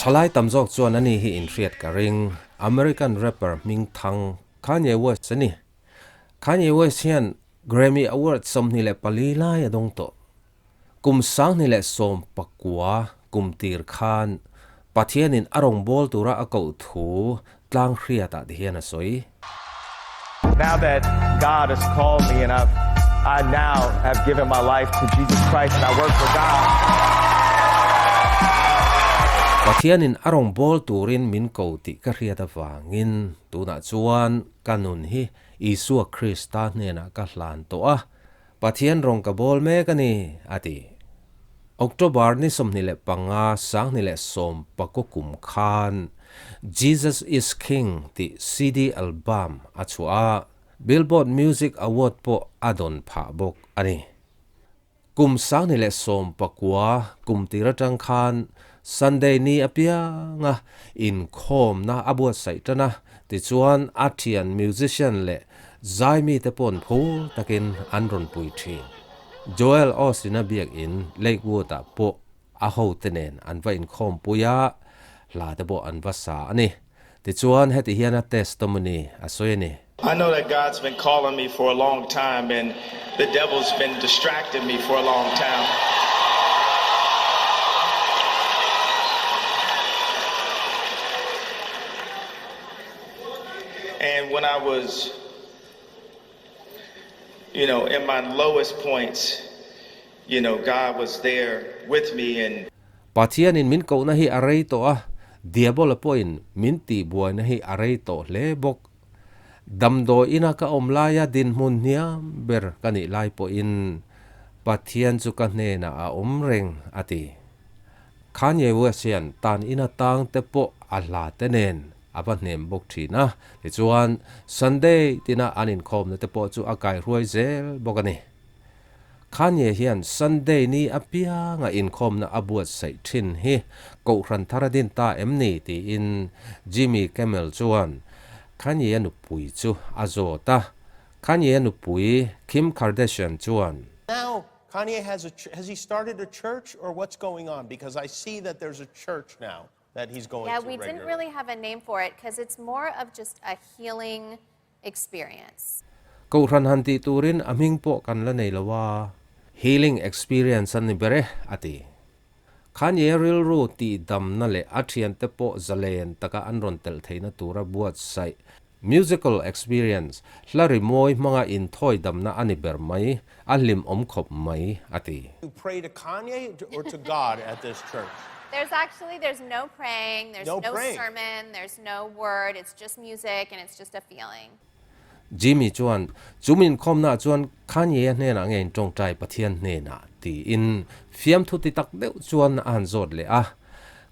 Thalai tam zawk chuan ani hi inhriat ka ring. American rapper hming thang Kanye West a ni. Kanye West hian Grammy Award 24 lai a dawng tawh. Kum 2019 kum tir khan Pathianin a rawngbâwl tura a koh thu tlang hriatah ti hian a sawi. Now that God has called me and I've I now have given my life to Jesus Christ and I work for God. Pathianin a rawngbâwl turin min ko tih ka hriat avangin tunah chuan ka nun hi Isua Krista hnenah ka hlan tawh a, Pathian rawng ka bawl mek a ni, a ti. October ni 25 2019 kum khan Jesus is King tih CD album a chhuah a, Billboard Music Award pawh a dawn phah bawk a ni. Kum 2019 kum tir atang khan Sunday ni apianga inkhawmna a buatsaih tan a, tichuan a thian musician leh Zaimi te pawn phur takin an rawn pui thin. Joel Austin-a biakin Lakewood-ah pawh a hote nen an va inkhawmpui a, hla te pawh an va sa a ni. Tichuan heti hian a testimony a sawi a ni. I know that God's been calling me for a long time and the devil's been distracting me for a long time. And when I was, you know, in my lowest points, you know, God was there with me and. Pathianin min kohna hi a rei tawh a, Diabola pawhin min tihbuaina hi a rei tawh hle bawk. Damdawi ina ka awm laia dinhmun hniam ber ka nih lai pawhin Pathian chu ka hnenah a awm reng, a ti. Kanye West hian tan ina tang te pawh a hla te nen a va hnem bawk thin a, tichuan Sunday tina an inkhawmna te pawh chu a kaihruai zel bawk a ni. Kanye hian Sunday ni apianga inkhawmna a buatsaih thin hi Kohhran thar a din ta em ni tiin Jimmy Kimmel chuan Kanye-a nupui chu a zawt a, Kanye-a nupui Kim Kardashian chuan. Now Kanye has a has he started a church or what's going on because I see that there's a church now that he's going Yeah, to we didn't regularly. really have a name for it because it's more of just a healing experience. Kohhran han tih turin a hming pawh kan la nei lo a, healing experience a ni ber e, a ti. Kanye rilru tihdamna leh a thiante pawh zalen taka an rawn telh theihna tura buatsaih Musical experience, hla rimawi hmanga inthawi damna a ni ber mai, a hlim awm khawp mai, a ti. You pray to Kanye or to God at this church? There's actually there's no praying, there's No no praying. sermon, there's no word, it's just music and it's just a feeling. Jimmy chuan, Chu min inkhawmnaah chuan Kanye-a hnenah nge in tawngtai Pathian hnenah? tiin fiamthu ti tak deuh chuan a han zawt leh a.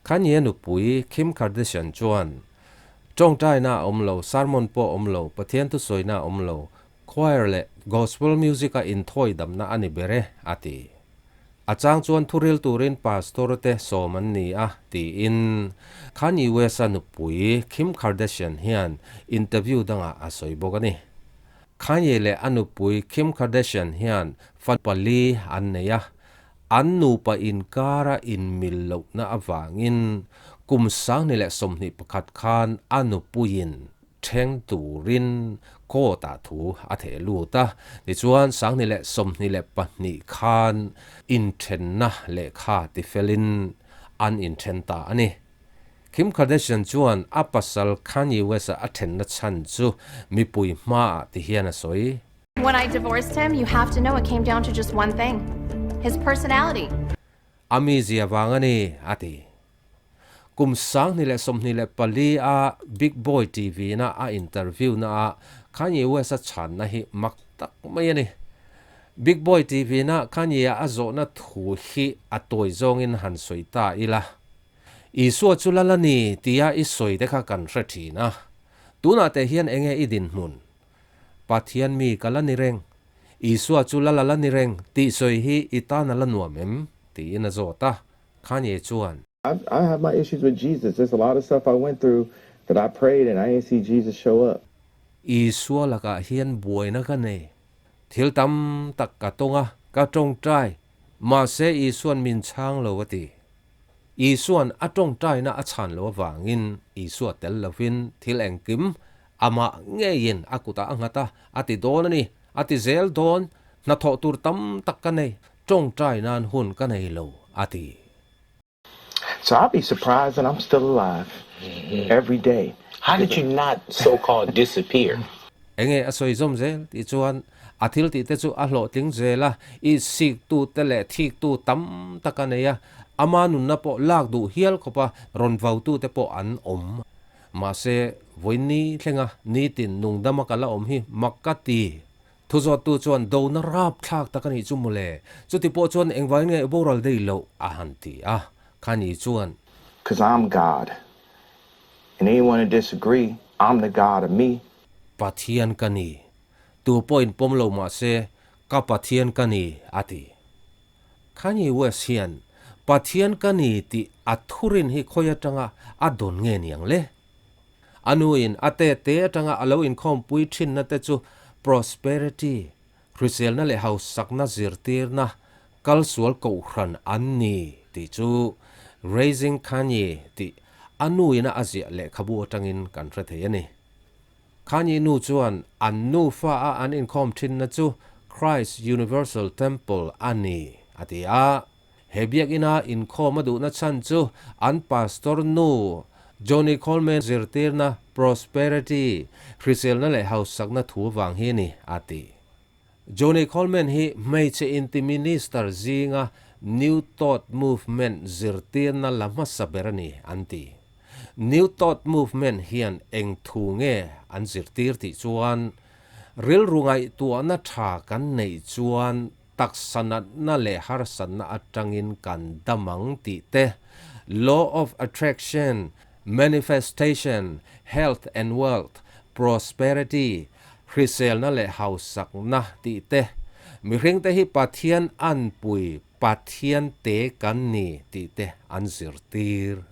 Kanye-a nupui Kim Kardashian chuan, Tawngtaina a awm lo, sermon pawh a awm lo, Pathian thusawina a awm lo, choir leh gospel music a inthawi damna a ni ber e, a ti. A chang chuan thuril turin pastor te sawm an ni a, tiin Kanye West-a nupui Kim Kardashian hian interview dangah a sawi bawk a ni. Kanye leh a nupui Kim Kardashian hian fa pali an nei a, An nupa inkara inmil lohna avangin kum 2021 khan a nupuiin thleng turin court-ah thu a theh lut a, tichuan 2022 khan inthenna lehkha tifelin an inthen ta a ni. Kim Kardashian chuan a pasal Kanye West-a a thenna chhan chu mipui hmaah ti hian a sawi. When I divorced him, you have to know it came down to just one thing, his personality. A mizia vang a ni, a ti. Kum 2024 a Big Boy TV na a interview na ah Kanye West a chhanna hi mak tak mai a ni. Big Boy TV na Kanye a a zawhna thu hi a tawi zawngin han sawi ta ila. Isua chu lal a ni tia i sawi te kha kan hre thin a. Tunah teh hian enge i dinhmun? Pathian mi ka la ni reng, Isua chu la la la ni reng tih sawi hi i tan a la nuam em? tiin a zawt a, Kanye chuan. I have my issues with Jesus, there's a lot of stuff I went through that I prayed and I didn't see Jesus show up. Isua lakah hian buaina ka nei, thil tam tak ka tawng a, ka tawngtai, mahse Isua'n min chhang lo a ti. Isua'n a tawngtaina a chhan loh avangin Isua tel lovin thil engkim amah ngeiin a kutah a nghat a, a ti dawn a ni, a ti zel dawn, hnathawh tur tam tak ka nei, tawngtai nan hun ka nei lo, a ti. So I'll be surprised that I'm still alive every day. How did you not so called disappear? Enge a sawi zawm zel tih chuan a thil tih te chu a hlawhtling zel a, i siktu te leh thiktu tam tak a nei a, ama nunna pawh lak duh hial khawp a rawn vautu te pawh an awm. Mahse, vawiin thlenga nitin nungdama ka la awm hi mak ka ti. Thuzawttu chuan dona rapthlak tak a nih chu mawle, chuti pawh chuan engvangin nge i boral daih loh a han ti a, Kanye chuan. Cause I'm God and anyone who disagree, I'm the God of me. Pathian ka ni, tu pawhin pawm lo mah se ka Pathian ka ni a ti. Kanye West hian Pathian ka ni tih a thurin hi khawi atanga a dawn nge niang le? A nuin a te te atanga a lo inkhawmpui thinna te chu prosperity, hriselna leh hausakna zirtirna, kalsual kohhran an ni tih chu Raising Kanye tih a nuina a ziah lehkhabu atangin kan hre thei a ni. Kanye nu chuan an nufa a an inkhawm thinna chu Christ Universal Temple a ni a ti a. He biakina inkhawm a duhna chhan chu an pastor nu Johnny Coleman zirtirna prosperity, hriselna leh hausakna thu vang hi a ni, a ti. Johnny Coleman hi hmeichhe inti minister zinga New Thought Movement zirtirna la hmasa ber a ni, an ti. New Thought Movement hian eng thu nge an zirtir tih chuan rilru ngaihtuahna tha kan neih chuan Taksa natna leh harsatna atangin kan dam ang tih te, Law of Attraction, Manifestation, Health and Wealth, Prosperity, hriselna leh hausakna tih te, mihringte hi Pathian anpui, Pathian te kan ni tih te an zirtir.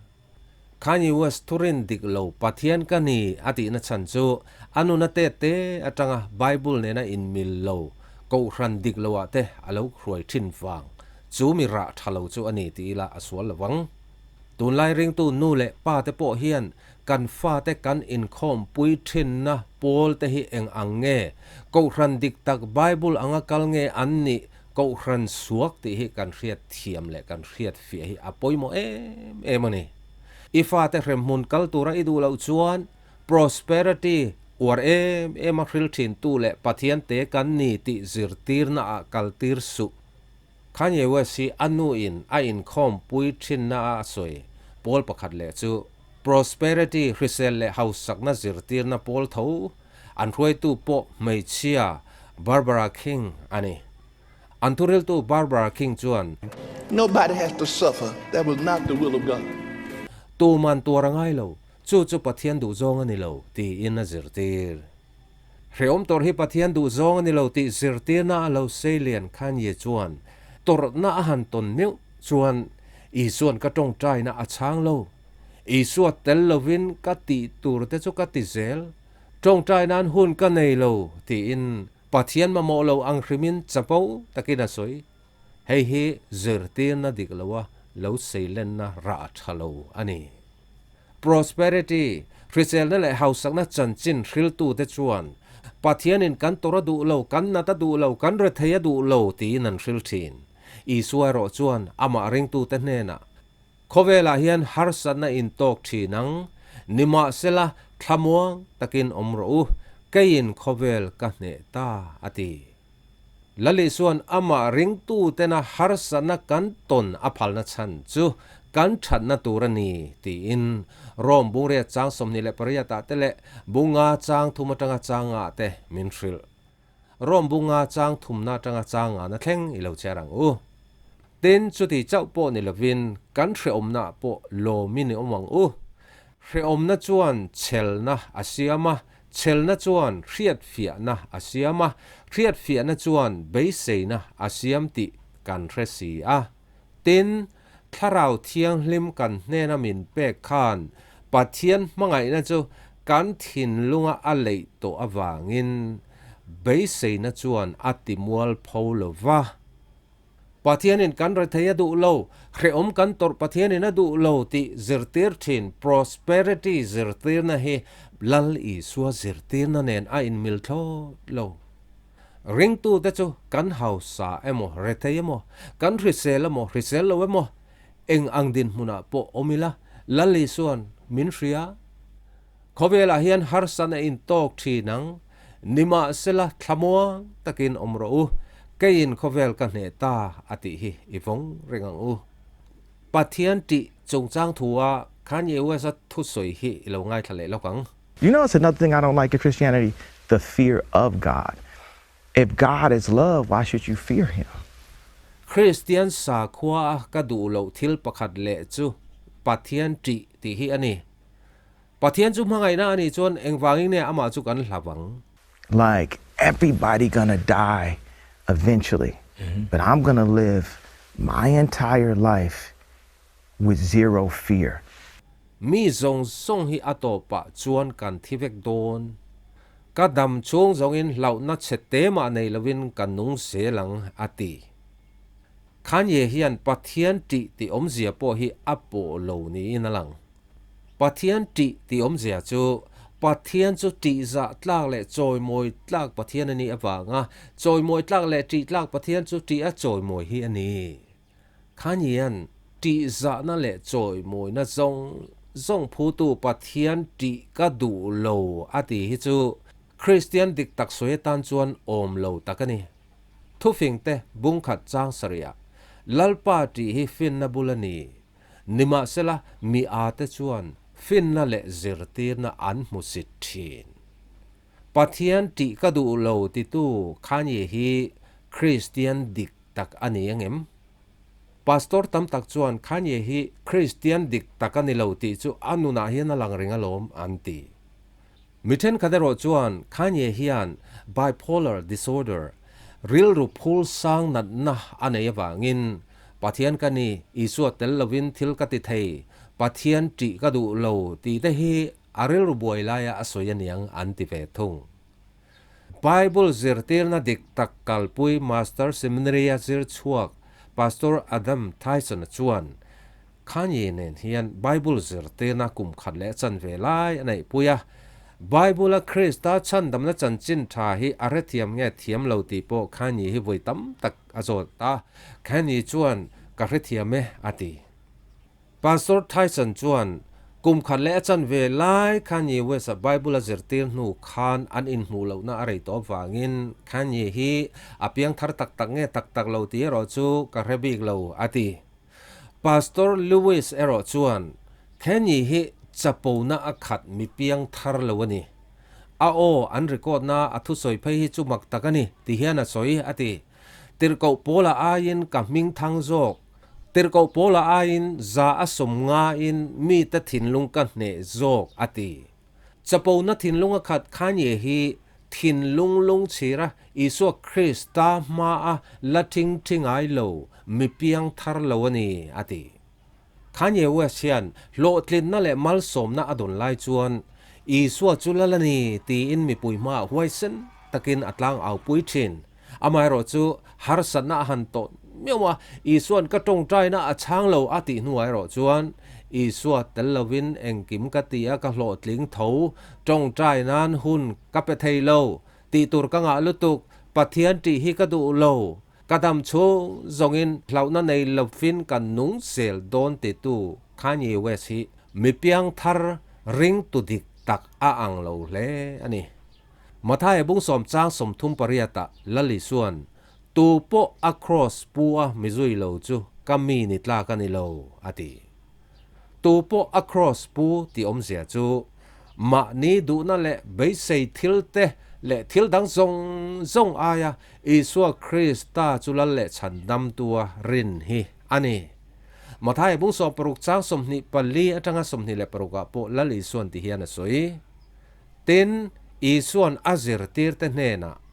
Kanye West thurin dik lo Pathian ka ni a tihna chhan chu a nuna te te atanga Bible nena inmil lo kohhran dik lo ah te a lo hruai thin vang chu mi rah tha lo chu a ni ti ila a sual lo vang. Tunlai ringtu nu leh pa te pawh hian kan fate kan inkhawmpui thinna pawl te hi eng ang nge kohhran dik tak Bible anga kal nge an nih Kohhran suak tih hi kan hriat thiam leh kan hriat fiah hi a pawimawh em em a ni. I fate hremhmun kal tura i duh loh chuan prosperity uar em em a hril thintu leh Pathian te kan ni tih zirtirna ah kal tir suh. Kanye West hi a nu in a inkhawmpui thinna a a sawi pawl pakhat leh chu prosperity hrisel leh hausakna zirtirna pawl tho An hruaitu pawh hmeichhia Barbara King a ni. An thuriltu Barbara King chuan. Nobody has to suffer, that was not the will of God. Tuman tuar a ngai lo, chu chu Pathian duhzawng a ni lo, tiin a zirtir. Hrehawm tawrh hi Pathian duhzawng a ni lo tih zirtirna a lo seilian Kanye chuan tawrhna a han tawn meuh chuan Isua'n ka tawngtaina a chhang lo. Isua tel lovin ka tih tur te chu ka ti zel, tawngtai nan hun ka nei lo tiin Pathian mamawh lo ang hrimin chapo takin a sawi. Hei hi zirtirna dik loa lo seilenna rah tha lo a ni. Prosperity, hriselna leh hausakna chanchin hriltute chuan Pathianin kan tawrh a duh lo, kan nat a duh lo, kan rethei a duh lo tiin an hril thin. Isua erawh chuan amah ringtute hnenah Khawvelah hian harsatna in tawk thin ang, nimahsela thlamuang takin awm rawh u, keiin khawvel ka hneh ta, a ti. Lali chuan amah ringtutena harsatna kan tawn a phalna chhan chu kan thatna tur a ni, tiin Rom bungriat chang 28 ah te leh bunga chang thum atanga chang ah te min hrilh. Rom bunga chang thumna atanga chang ngana thleng i lo chhiar ang u. Tin, chuti chauh pawh ni lovin kan hrehawmnaah pawh lawmin i awm ang u. Hrehawmna chuan chhelna a siam a, chhelna chuan hriatfiahna a siam a, hriatfiahna chuan beiseina a siam tih kan hre si a. Tin, Thlarau Thianghlim kan hnena min pek khan Pathian hmangaihna chu kan thinlunga a leih tawh avangin beiseina chuan a ti mual pho lo va. Pathianin kan rethei a duh lo, hrehawm kan tawrh Pathianin a duh lo tih zirtir thin prosperity zirtirna hi Lal Isua zirtirna nen a inmil thlawt lo. Ringtute chu kan hausa emaw rethei emaw, kan hrisel emaw hrisel lo emaw, eng ang dinhmunah pawh awm ila Lal Isua'n min hria. Khawvelah hian harsatna intawk thin ang, nimahsela thlamuang takin awm rawh u, keiin khawvel ka hneh ta a tih hi i vawng reng ang u. Pathian tih chungchang thua Kanye West-a thusawi hi i lo ngaithla leh lawk ang. You know it's another thing I don't like in Christianity, the fear of God. If God is love, why should you fear him? Kristian sakhua a ka duh loh thil pakhat leh chu Pathian tih tih hi a ni. Pathian chu hmangaihna a nih chuan engvangin nge amah chu kan hlauh ang? Like everybody gonna die eventually but I'm gonna live my entire life with zero fear. Mi zawng zawng hi a tawpah chuan kan thi vek dawn. Ka dam chhung zawngin hlauhna chhe te mah nei lovin ka nung zel ang, a ti. Kanye hian Pathian tih tih awmzia pawh hi a pawh lo niin a lang. Pathian tih tih awmzia chu Pathian chu tihzah tlak leh chawimawi tlak Pathian a nih avanga chawimawi tlak leh tih tlak Pathian chu tih a chawimawi hi a ni. Khanyian tihzahna leh chawimawina zawng zawng phutu Pathian tih ka duh lo a ti hi chu Kristian dik tak sawi atan chuan awm lo tak a ni. Thufingte bungkhat chang sarihah Lalpa tih hi finna bul a ni. Nimahsela, mi ate chuan finna leh zirtirna an hmu sit thin. Pathian tih ka duh lo titu Kanye hi Kristian dik tak a ni angem? Pastor tam tak chuan Kanye hi Kristian dik tak a ni lo tih chu a nunah hian a lang reng alawm an ti. Mi thenkhat erawh chuan Kanye hian bipolar disorder, rilru phul sang natna a nei avangin, Pathian ka ni, Isua tel lovin thil ka ti thei, Pathian ṭih ka duh lo tih te hi a rilru buai laia a sawi aniang an ti ve thung. Bible zirtirna dik tak kalpui Master Seminary-a zir chhuak Pastor Adam Tyson-a chuan Kanye nen hian Bible zirtirna kum khat leh chanve lai a neihpui a. Bible-a Krista chhandamna chanchin tha hi a hrethiam nge thiam lo tih pawh Kanye hi vawi tam tak a zawt a. Kanye chuan, Ka hrethiam e, a ti. Pastor Tyson chuan, Kum khat leh a chanve lai Kanye West-a Bible a zirtir hnu khan an inhmuh lohna a rei tawh avangin Kanye hi a piangthar tak tak nge tak tak lo tih erawh chu ka hre bik lo, a ti. Pastor Lewis erawh chuan, Kenny hi chapona a khat mi piang thar lo a ni. A aw an record na a thusawi phei hi chu mak tak a ni, ti hian a sawi, a ti. Tirhkoh Paula aiin ka hming thang zawk. Tirhkoh Paula aiin za a sawm ngain mite thinlung ka hneh zawk, a ti. Chapona thinlung a khat Kanye hi thinlung lungchhira Isua Krista hmaa la thingthi ngai lo mi piang thar lo a ni, a ti. Kanye West hian hlawhtlinna leh malsawmna a dawn lai chuan Isua chu lal a ni tiin mipui hmaah huaisen takin a tlang aupui thin. Amaherawhchu harsatna a han tawh miau a, Isua'n ka tawngtaina a chhang lo a tih hnuah erawh chuan Isua tel lovin engkim ka ti a, ka hlawhtling tho, tawngtai nan hun ka pe thei lo, tih tur ka ngah lutuk, Pathian tih hi ka duh lo, ka dam chhung zawngin hlauhna nei lovin ka nung zel dawn titu Kanye West hi mi piangthar ringtu dik tak a ang lo hle a ni. Mathaia bung sawm chang 38 ah Lal Isua'n, Tu pawh a kraws pu a mi zui lo chu ka mi ni tlak a ni lo, a ti. Tu pawh a kraws pu tih awmzia chu mahni duhna leh beisei thil te leh thil dang zawng zawng aia Isua Krista chu Lal leh Chhandamtua rin hi a ni. Mathaia bung 16 chang 24 atanga 26 ah pawh Lal Isua'n ti hian a sawi. Tin, Isua'n a zirtirte hnenah,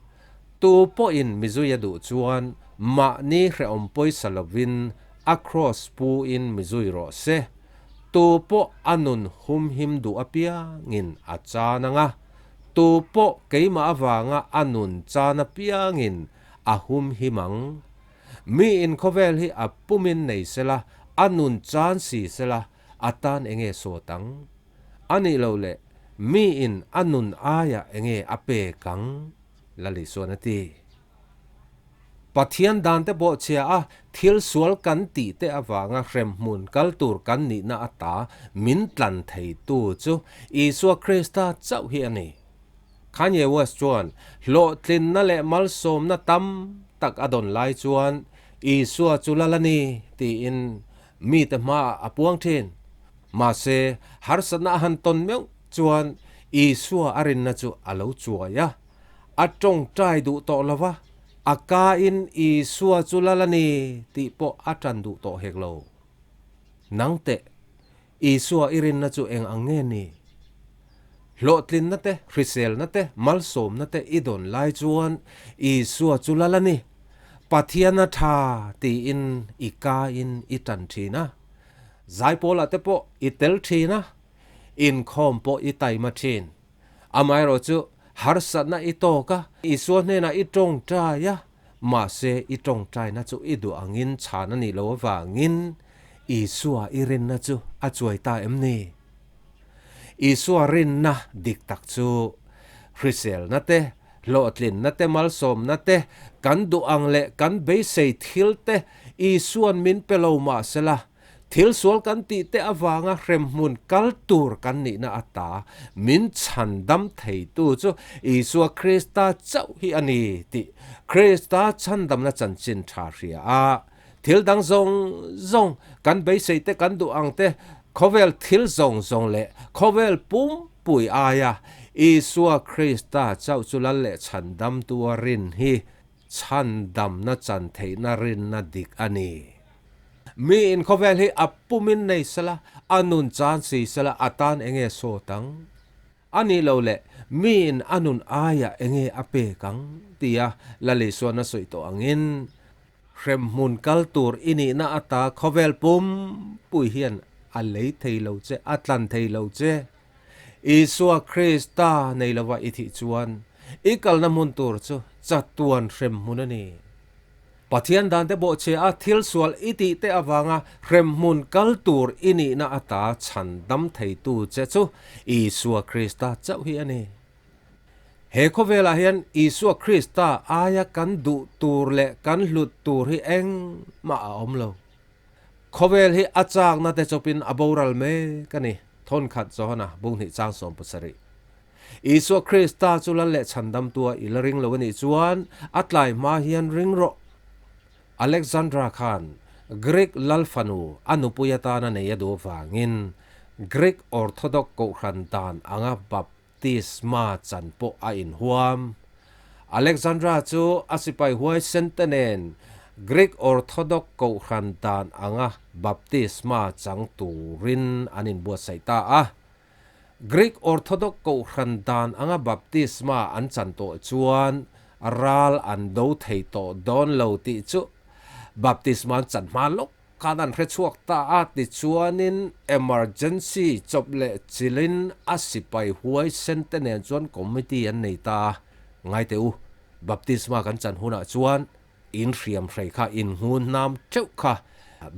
Tu pawhin mizui a duh chuan mahni hrehawm pawisa lovin a kraws pu-in mizui rawh se. Tu pawh a nun humhim duh apiangin a chan ang a, tu pawh keimah avanga a nun chan apiangin a humhim ang. Mi in khawvel hi a pumin nei sela, a nun chan si sela, a tan enge sawt ang? A nih loh leh mi in a nun aiah enge a pek ang? Lalisuan a ti. Pathian dan te bawhchhia a thil sual kan tih te avanga hremhmun kal tur kan nihna ata min tlan theitu chu Isua Krista chauh hi a ni. Kanye West chuan hlawhtlinna leh malsawmna tam tak a dawn lai chuan Isua chu lal a ni tiin mite hmaah a puang thin. Mahse, harsatna a han tawn meuh chuan Isua a rinna chu a lo chuai a. A tawngtai duh tawh lo va, a kain Isua chu lal a ni tih pawh a tan duh tawh hek lo. Nang teh, Isua i rinna chu eng ang nge ni? Hlawhtlinna te, hriselna te, malsawmna te i dawn lai chuan Isua chu lal a ni, Pathian a tha tiin i kain i tan thin a. Zaipawlah te pawh i tel thin a, inkhawm pawh i taima thin. Amaherawhchu, harsatna i tawk a, Isua hnenah i tawngtai a, mahse i tawngtaina chu i duh angin chhan a nih loh avangin Isua i rinna chu a chuai ta em ni? Isua rinna dik tak chu hriselna te, hlawhtlinna te, malsawmna te, kan duh ang leh kan beisei thil te Isua'n min pe lo mahsela, Thil sual kan tih te avanga hremhmun kal tur kan nihna ata min chhan dam theitu chu Isua Krista chauh hi a ni tih Krista chhandamna chanchin tha hria a. Thil dang zawng zawng kan beisei te kan duh ang te khawvel thil zawng zawng leh khawvel pumpui aia Isua Krista chauh chu lal leh chhandamtu a rin hi Chhandamna chan theihna rinna dik a ni. Mi in khawvel hi a pumin nei sela, a nun chan si sela a tan enge sawt ang? A nih lo leh mi in a nun aiah enge a pek ang? tia Lalisuan a sawi tawh angin, hremhmun kal tur i nihna ata khawvel pumpui hian a lei thei lo che, a tlan thei lo che. Isua Krista nei lova i thih chuan i kalna hmun tur chu chatuan hrem hmun a ni. Pathian dante bawhchhia a thil sual i tih te avanga hrem hmun kal tur i nihna ata chhan dam theitu che chu Isua Krista chauh hi a ni. He khawvelah hian Isua Krista aia kan duh tur leh kan hlut tur hi engmah a awm lo. Khawvel hi a chakna te chawpin a boral mek a ni, Thawnkhat Johana bunghnih chang 70. Isua Krista chu lal leh chhandamtua i la ring lo a nih chuan a tlai hma hian ring rawh. Alexandra khan Greek lal fanu a nupui atana nei a duh avangin Greek Orthodox kohhran dan anga baptisma chan pawh a inhuam. Alexandra chu a sipai huaisen te nen Greek Orthodox kohhran dan anga baptisma chang turin an inbuatsaih ta a. Greek Orthodox kohhran dan anga baptisma an chan tawh chuan ral an do thei tawh dawn lo tih chu baptisma an chan hma lawk Khan an hre chhuak ta a, tichuanin emergency chawp leh chilin a sipai huaisen te nen chuan committee an nei ta a, ngai teh u, baptisma kan chan hunah chuan in hriam hrei kha, in nghun hnam teuh kha,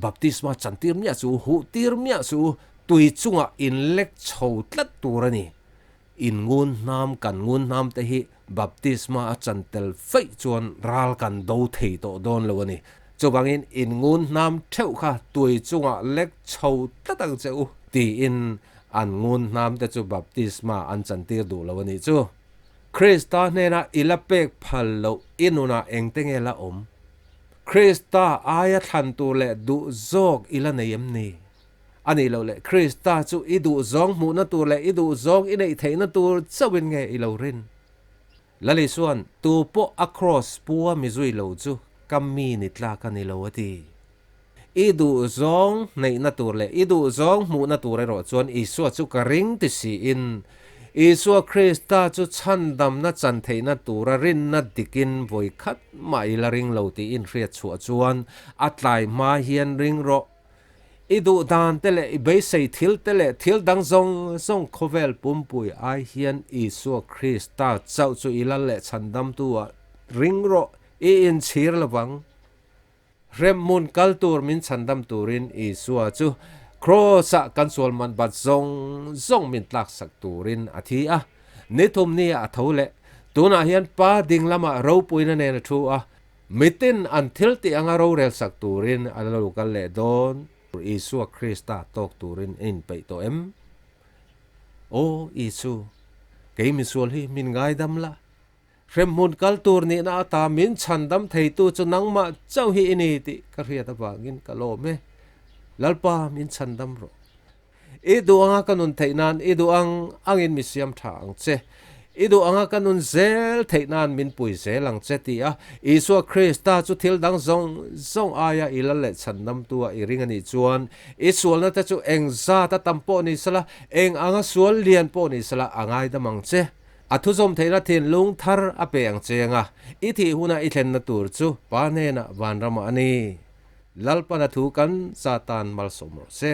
baptisma chan tir miah chu u, huh tir miah chu u, tui chungah in lek chho tlat tur a ni. In ngun hnam kan ngun hnam te hi baptisma a chan tel feih chuan ral kan do thei tawh dawn lo a ni. Chuvangin in ngun hnam theuh kha tui chungah lek chho tlat ang che u tiin an ngun hnam te chu baptisma an chan tir duh lo a nih chu. Krista hnenah i la pek phal loh i nunah engte nge la awm? Krista aia thlan tur leh duh zawk i la nei em ni? A nih loh leh Krista chu i duhzawng hmuhna tur leh i duhzawng i neih theihna tur chauhin nge i lo rin? Lali chuan, Tu pawh a kraws pua mi zui lo chu ka mi ni tlak a ni lo a ti. I duhzawng neihna tur leh i duhzawng hmuhna tur erawh chuan Isua chu ka ring ti siin, Isua Krista chu chhandamna chan theihna tura rinna dikin vawi khat mah i la ring lo tiin hriat chhuah chuan a tlai hma hian ring rawh. I duh dan te leh i beisei thil te leh thil dang zawng zawng khawvel pumpui ai hian Isua Krista chauh chu i lal leh chhandamtu ah ring rawh, i inchhir lovang. Hremhmun kal tur min chhandam turin Isua chu Kraws-ah kan sual man bat zawng zawng min tlaksak turin a thi a. Ni thum nia a tho leh. Tunah hian Pa ding lamah ropuina nen a thu a. Mitin an thil tih anga rorel sak turin a la lo kal leh dawn. Isua Krista tawk turin i inpeih tawh em? Aw Isu, kei misual hi min ngaidam la. Hremhmun kal tur nihna ata min chhandam theitu chu nangmah chauh hi i ni tih ka hriat avangin ka lawm e. Lalpa min chhandam rawh. I duh anga ka nun theih nan i duh ang angin mi siam tha ang che. I duh anga ka nun zel theih nan min pui zel ang che ti a Isua Krista chu thil dang zawng zawng aia i lal leh chhandamtu a i ring a nih chuan i sualna te chu eng zat a tam pawh ni sela, eng anga sual lian pawh ni sela a ngaidam ang che. A thuzawm theihna thinlung thar a pe ang cheng a, i thih huna i thlenna tur chu Pa hnenah vanramah a ni. Lalpana thu kan za tan malsawm rawh se.